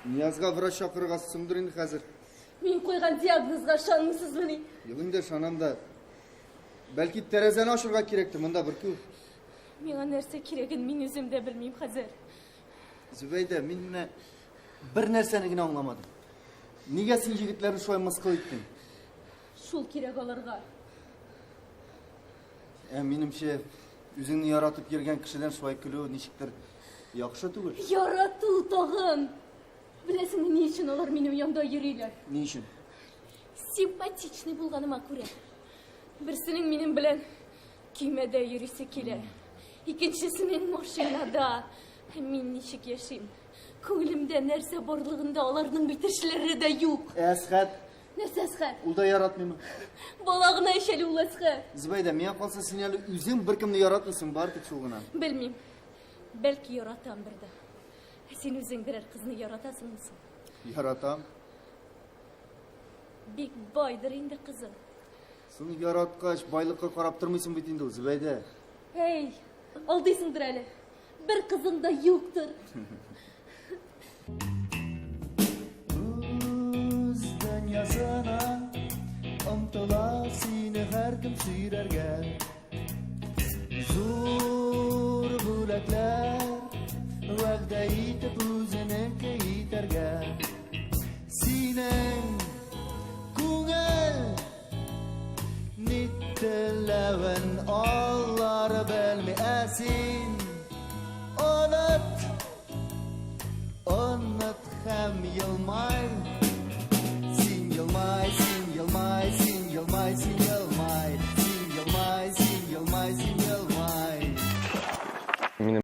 Ниязга врач чакырырга соңдыр инде хәзер. Мин куйган диагнозга ышанмыйсызмыни? Юк инде, ышанам да. Бәлки тәрәзәне ачырга кирәктер, монда бөркү. Миңа нәрсә кирәген мин үзем дә белмим хәзер. Зөбәйдә, мин менә бер нәрсәне генә аңламадым. Нигә син егетләрне шулай мыскыл иттең? Шул кирәк аларга. Ә минемчә, үзеңне яратып йөргән кешедән шулай көлү ничектер яхшы түгел. Ярату тагын! Беләсеңме, ни өчен алар минем янда йөриләр? Ни өчен? Симпатичный булганыма күрә. Берсенең минем белән көймәдә йөрисе килә. Икенчесенең машинада. Ә мин ничек яшим? Күңелемдә нәрсә барлыгында аларның бит эшләре дә юк. Ә Әсхәт? Нәрсә Әсхәт? Ул да яратмыймы? Бала гына ич әле ул Әсхәт. Зөбәйдә, миңа калса, син әле үзең беркемне яратмыйсың, бары тик шул гына. Белмим. Бәлки яратамдыр да. Ә син үзең берәр кызны яратасыңмы соң? Яратам. Бик байдыр инде кызың. Соң яраткач, байлыкка карап тормыйсың бит инде ул, Зөбәйдә. Әй, алдыйсыңдыр әле. Бер кызың да юктыр. Үз дөньясына омтыла сине һәркем сөйрәргә. Зур бүләкләр вәгъдә итеп.